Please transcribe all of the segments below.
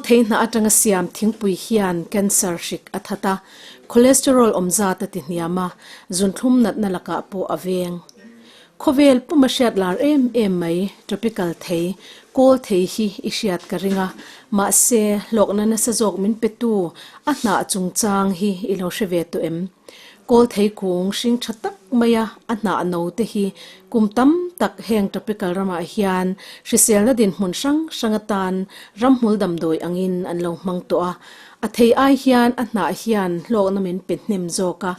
thei hnah atanga siam thingpui hian cancer hrik a that a, cholesterol awm zat a ti hniam a, zunthlum natna lakah pawh a veng. Khawvel puma hriat lar em em mai tropical thei, kawl thei hi i hriat ka ring a, mahse hlawkna nasa zawk min petu a hnah chungchang hi i lo hre ve tawh em? Kawl thei kung hring tha tak maia a hnah no te hi kum tam tak heng tropical ramah hian hriselna dinhmun hrang hrang atan ramhmul damdawi angin an lo hmang tawh a, a thei ai hian a hnah hian hlawkna min pe hnem zawk a,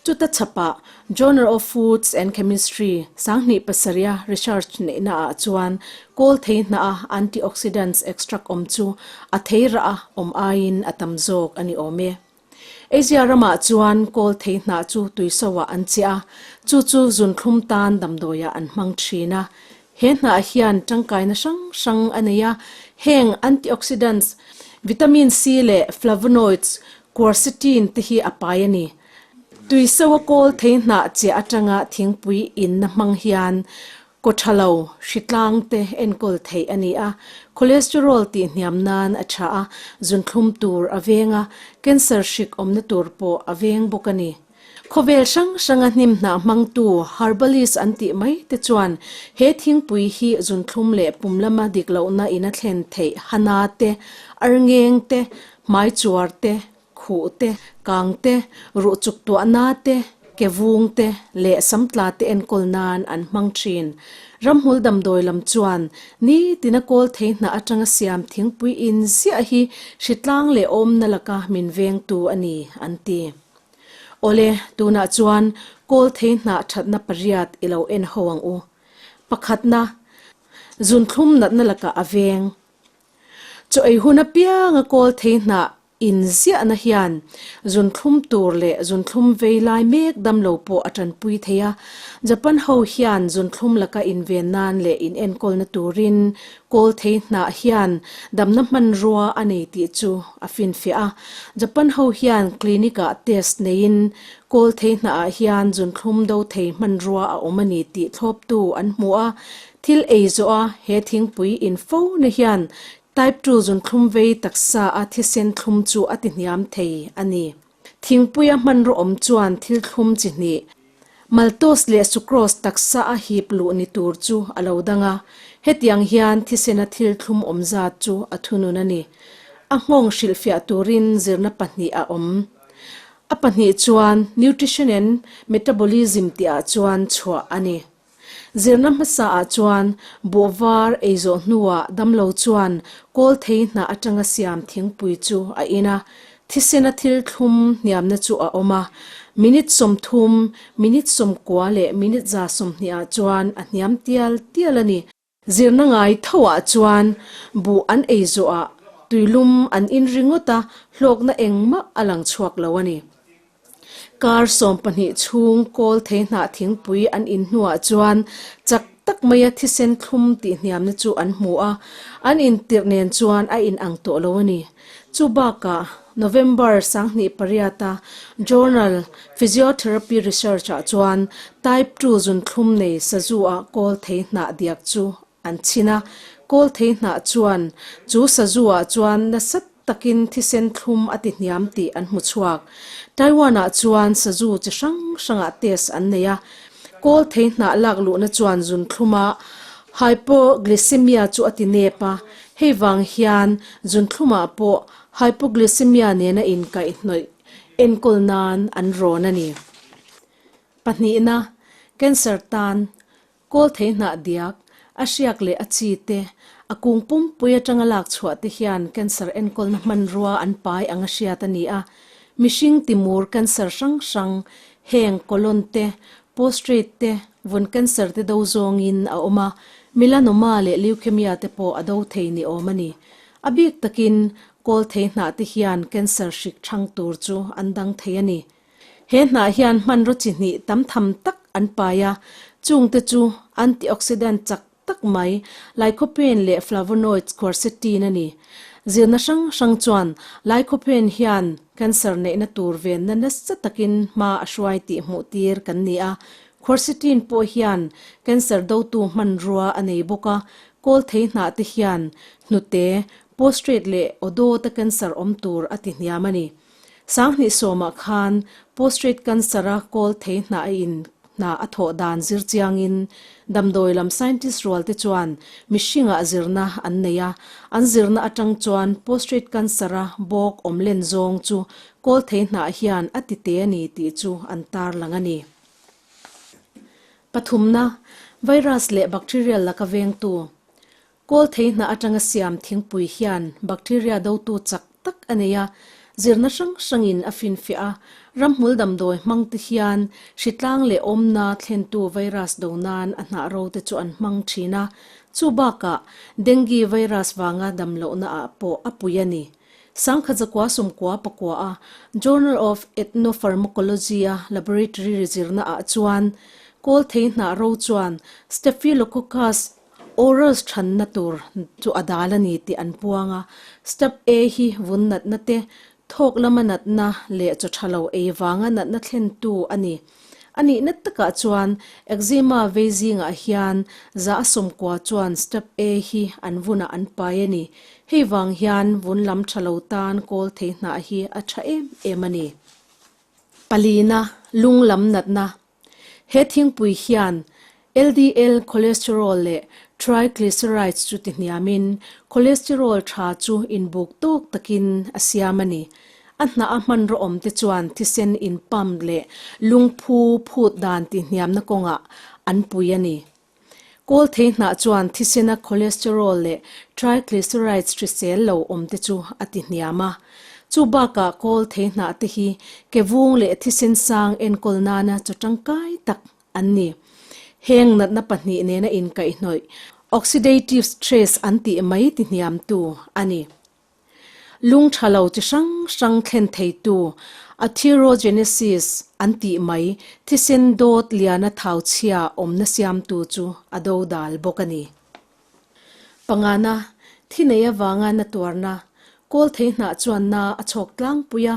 chuta chhapah Journal of Foods and Chemistry sanghnih pasarih research neihna ah chuan kawl thei hnah a antioxidants extract awm chu a thei rah a awm aiin a tam zawk a ni awm e. Asia ramah chuan kawl thei hnah chu tuiso ah an chiah a, chu chu zunthlum tan damdawi ah an hmang thin a. He hnah hian tangkaina hrang hrang a nei a, heng antioxidants, vitamin C leh flavonoids, quercetin te hi a pai a ni. Tuiso a kawl thei hnah chiah atanga thingpui inna hmang hian kawthalo, hritlang te enkawl theih a ni a, cholesterol tih hniam nan a tha a, zunthlum tur a veng a, cancer hrik awmna tur pawh a veng bawk a ni. Khawvel hrang hranga hnim hnah hmangtu herbalist an tih mai te chuan he thingpui hi zunthlum leh pum lama dik lohna in a thlen theih hana te, arngeng te, hmai chuar te, Khuh te, kang te, ruh chuk tuahna te, ke vung te leh samtla te enkawl nan an hmang thin. Ramhmul damdawi lam chuan nitina kawl thei hnah atanga siam thingpui in ziah hi hritlang leh awmna laka min vengtu a ni, an ti. Awle, tunah chuan kawl thei hnah thatna pariat i lo en ho ang u. Pakhatna, zunthlum natna lakah a veng. Chaw ei hun apianga kawl thei hnah inziahna hian zunthlum tur leh zunthlum vei lai mek damlo pawh a tanpui thei a. Japan ho hian zunthlum laka inven nan leh inenkawlna turin kawl thei hnah hian damna hmanrua a nei tih chu a finfiah a. Japan ho hian clinic ah test neiin kawl thei hnah ah hian zunthlum do thei hmanrua a awm a ni tih thlawptu an hmu a. Thil ei zawh a he thingpui in fo na hian Type ii zunthlum vei taksa a thisen thlum chu a ti hniam thei a ni. Thingpui a hmanraw awm chuan thil thlum chi hnih, maltose leh sucrose taksa a hip luh ni tur chu a lo dang a, hetiang hian thisena thil thlum awm zat chu a thunun a ni. A nghawng hrilhfiah turin zirna pahnih a awm. A pahnih chuan Nutrition and Metabolism tihah chuan chhuah a ni. Zirna hmasa ah chuan buh var ei zawh hnuah damlo chuan kawl thei hnah atanga siam thingpui chu a in a, thisena thil thlum hniamna chu a awm a. Minute 30, minute 90 leh minute 120 ah chuan a hniam tial tial a ni. Zirna ngai tho ah chuan buh an ei zawh ah tuilum an in ringawt a, hlawkna engmah a lang chhuak lo a ni. Kar 12 chhung kawl thei hnah thingpui an in hnuah chuan chak tak maia thisen thlum tih hniamna chu an hmu a, an intirh nen chuan a in ang tawh lo a ni. Chu bakah November 28 a Journal Physiotherapy Research ah chuan Type ii zunthlum nei sazu ah kawl thei hnah diak chu an chhin a, kawl thei hnah chuan chu sazu ah chuan nasa takin thisen thlum a ti hniam tih an hmu chhuak. Taiwan ah chuan sazu chi hrang hrangah test an nei a, kawl thei hnah lak luhna chuan zunthluma hypoglycemia chu a ti nep a, hei vang hian zunthlumah pawh hypoglycemia nena inkaihhnawih enkawl nan an rawn a ni. Pahnihna, cancer tan Kawl thei hnah diak, a hriak leh a chi te, a kung pumpui atanga lak chhuah te hian cancer enkawlna hmanrua an pai ang a hriat a ni a. Mihring timur cancer hrang hrang, heng colon te, prostrate te, vun cancer te do zawngin a awm a, melanoma leh leukemia te pawh a do thei ni awm a ni. A bik takin kawl thei hnah te hian cancer hrik thang tur chu an dang thei a ni. He hnah hian hmanraw chi hnih tam tham tak an pai a, chungte chu antioxidant chak tak mai, lycopene leh flavonoids quercetin a ni. Zirna hrang hrang chuan lycopene hian cancer neihna tur venna nasa takin hma a hruai tih hmuh tir kan ni a, quercetin pawh hian cancer dotu hmanrua a nei bawk a, kawl thei hnah te hian hnute, Prostrate leh aw dawta cancer awm tur a ti hniam a ni. Sanghnih sawmah khan prostrate cancer-a kawl thei hnah a in hna a thawh dan zir chiangin damdawi lam scientist rual te chuan mihringah zirna an nei a, an zirna atang chuan prostrate cancer-a bawk awm len zawng chu kawl thei hnah hian a ti te a ni tih chu an tarlang a ni. Pathumna, virus leh bacterial laka vengtu Kawl thei hnah atanga siam thingpui hian bacteria dotu chak tak a nei a, zirna hrang hrangin a finfiah a, ramhmul damdawi hmang te hian hritlang leh awmna thlentu virus do nan a hnah ro te chu an hmang thin a, chu bakah dengue virus vanga damlohna ah pawh a pui a ni. Sangkhatzakua sumkua pakua a Journal of Ethnopharmacology a laboratory zirna ah chuan kawl thei hnah ro chuan Staphylococcus Aureus thanna tur chu a dal a ni tih an puang a, Step A hi vun natna te, thawk lama natna leh chaw tha lo ei vanga natna thlentu a ni. A nihna takah chuan eczema vei zingah hian za a sawmkua chuan Step A hi an vunah an pai a ni. Hei vang hian vun lam tha lo tan kawl thei hnah hi a tha em em a ni. Palina, lung lam natna He thingpui hian LDL cholesterol leh triglycerides chu tihniamin cholesterol tha chu inbuk tawk takin a siam a ni. A hnah a hmanraw awm te chuan thisen in pump leh lungphu phut dan tihniamna kawngah an pui a ni. Kawl thei hnah chuan thisena cholesterol leh triglycerides hrisel lo awm te chu a ti hniam a. Chu bakah kawl thei hnah te hi ke vung leh thisen sang enkawl nana chaw tangkai tak an ni. Heng natna pahnih nena inkaihhnawih oxidative stress an tih mai ti hniamtu a ni. Lung tha lo chi hrang hrang thlen theitu atherogenesis an tih mai thisen dawt liana thau chhia awmna siamtu chu a do dal bawk a ni. Pangana, thi nei avanga na tuarna, kawl thei hnah chuan na a chhawk tlangpui a,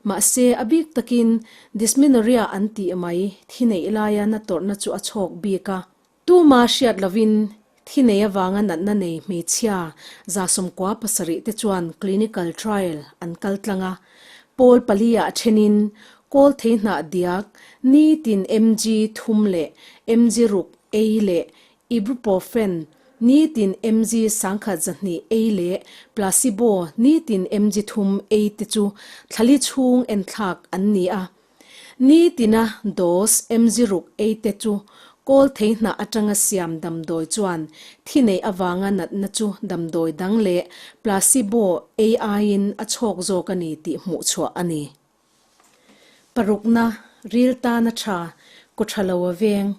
mahse a bik takin dysmenorrhea an tih mai thi neih laia na tawrhna chu a chhawk bik a. Tuma hriat lovin thi nei avanga natna nei hmeichhia 77 te chuan clinical trial an kal tlang a, pawl pali-ah thenin kawl thei hnah diak nitin mg thum leh mg ruk ei leh ibuprofen nitin mg 1200 ei leh placebo nitin mg thum ei te chu thlali chhung enthlak an ni a. Nitina dose mg ruk ei te chu kawl thei hnah atanga siam damdawi chuan thi neih avanga natna chu damdawi dang leh placebo ei aiin a chhawk zawk a ni tih hmuh chhuah a ni. Parukna, ril tana tha, kaw tha lo a veng.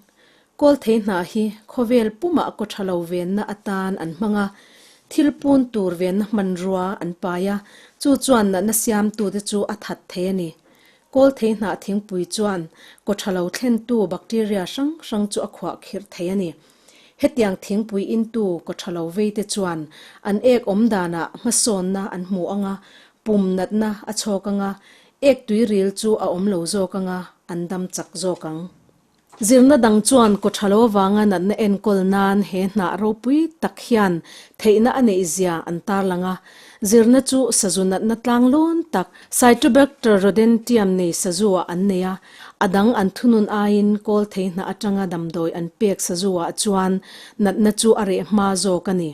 Kawl thei hnah hi khawvel pumah kaw tha lo venna atan an hmang a, thil pun tur venna hmanrua an pai a, chu chuan natna siamtute chu a that thei a ni. Kawl thei hnah thingpui chuan kaw tha lo thlentu bacteria hrang hrang chu a khuah khirh thei a ni. Hetiang thingpui intu kaw tha lo veite chuan an ek awm danah hmasawnna an hmu ang a, pum natna a chhawk ang a, ek tuiril chu a awm lo zawk ang a, an dam chak zawk ang. Zirna dang chuan kaw tha lo avanga natna enkawl nan he hnah ropui tak hian theihna a neih zia an tarlang a. Zirna chu sazu natna tlanglawn tak Cytobacter rodentium nei sazu-ah an nei a, a dang an thunun aiin kawl thei hnah atanga damdawi an pek sazu-ah chuan natna chu a reh hma zawk a ni.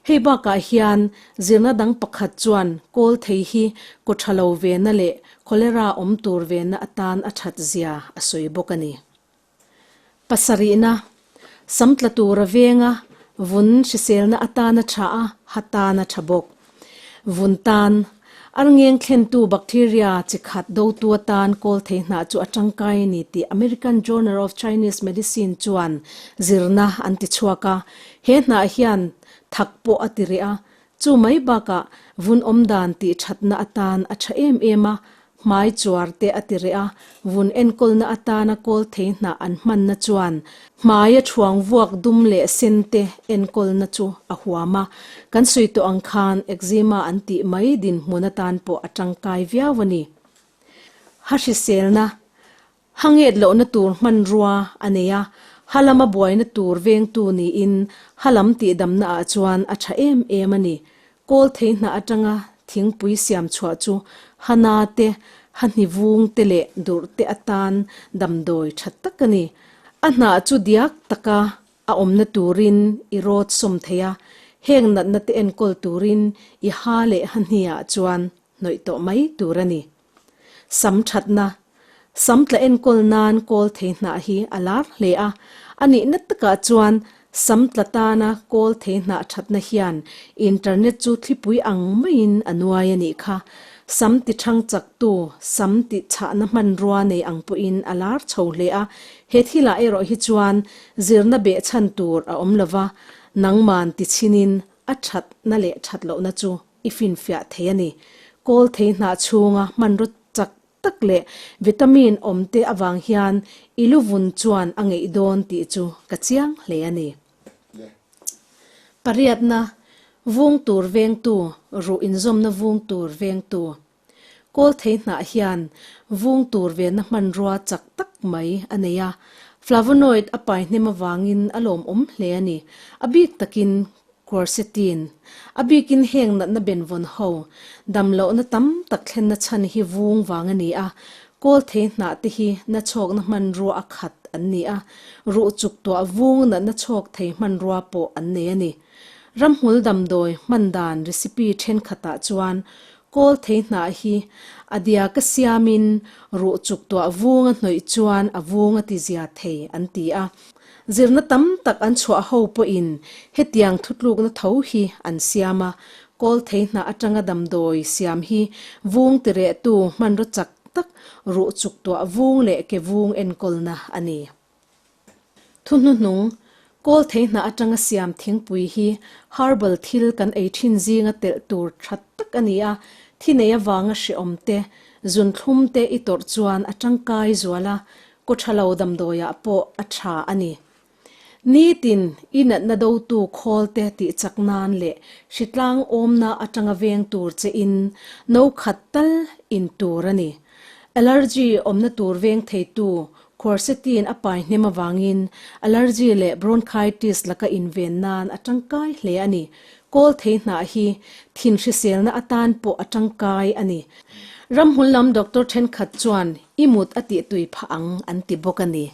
Hei bakah hian zirna dang pakhat chuan kawl thei hi kaw tha lo vena leh cholera awm tur vena atan a that zia a sawi bawk a ni. Pasarihna, Sam tla tura venga vun hriselna atana tha a, ha tan a tha bawk. Vun tan, Arngeng thlentu bacteria chi khat dotu atan kawl thei hnah chu a tangkai a ni tih American Journal of Chinese Medicine chuan zirna an ti chhuak a. He hnah hian thak pawh a ti reh a, chu mai bakah vun awmdan tih thatna atan a tha em em a, Hmai chuar te a ti reh a, vun enkawlna atana kawl thei hnah an hmanna chuan hmaia thuang vuak dum leh sen te enkawlna chu a huam a, kan sawi tawh ang khan eczema an tih mai dinhmun atan pawh a tangkai viau a ni. Ha hriselna, Ha nget lohna tur hmanrua a nei a, ha lama buaina tur vengtu niin ha lam tihdamna ah chuan a tha em em a ni. Kawl thei hnah atanga thingpui siam chhuah chu hana te, hahni vung te leh durh te atan damdawi tha tak a ni. A hnah chu diak taka a awmna turin i rawt sawm thei a, heng natna te enkawl turin i ha leh hahniah chuan hnawih tawh mai tur a ni. Sam thatna, Sam tla enkawl nan kawl thei hnah hi a lar hle a, a nihna takah chuan sam tla tana kawl thei hnah thatna hian internet chu thlipui ang maiin a nuai a nih kha. Sam ti thang chaktu, sam ti chhahna hmanrua nei ang pawhin a lar chho hle a, he thilah erawh hi chuan zirna behchhan tur a awm lova, nangman ti chhinin a thatna leh that lohna chu i finfiah thei a ni. Kawl thei hnah chhunga hmanraw chak tak leh vitamin awm te avang hian i lu vun chuan a ngeih dawn tih chu ka chiang hle a ni. Pariatna, Vung tur vengtu, ruh inzawmna vung tur vengtu. Kawl thei hnah hian vung tur venna hmanrua chak tak mai a nei a, flavonoid a pai hnem avangin a lawmawm hle a ni. A bik takin quercetin, a bikin heng natna benvawn ho, damlohna tam tak thlenna chhan hi vung vang a ni a, kawl thei hnah te hi na chhawkna hmanrua a khat an ni a, ruh chuk tuah vung natna chhawk thei hmanrua pawh an nei a ni. Ramhmul damdawi hman dan recipe thenkhatah chuan Kawl thei hnah hi a diaka siamin ruh chuk tuah vung a hnawih chuan a vung a ti zia thei an ti a. Zirna tam tak an chhuah ho pawhin hetiang thutlukna tho hi an siam a. Kawl thei hnah atanga damdawi siam hi vung tirehtu hmanraw chak tak ruh chuk tuah vung leh ke vung enkawlna a ni. Thu hnuhnung, Kawl thei hnah atanga siam thingpui hi herbal thil kan ei thin zinga telh tur tha tak a ni a, thi nei avanga hrehawm te, zunthlum te i tawrh chuan a tangkai zual a, kawthalo damdawiah pawh a tha a ni. Nitin i natna dotu khawl te tih chak nan leh hritlang awmna atanga veng tur che in no khat tal in tur a ni. Allergy awmna tur veng theitu Quercetin a pai hnem avangin allergy leh bronchitis laka inven nan a tangkai hle a ni. Kawl thei hnah hi thin hriselna atan pawh a tangkai a ni. Ramhmul lam doctor thenkhat chuan i mut a tih tui phah ang an ti bawk a ni.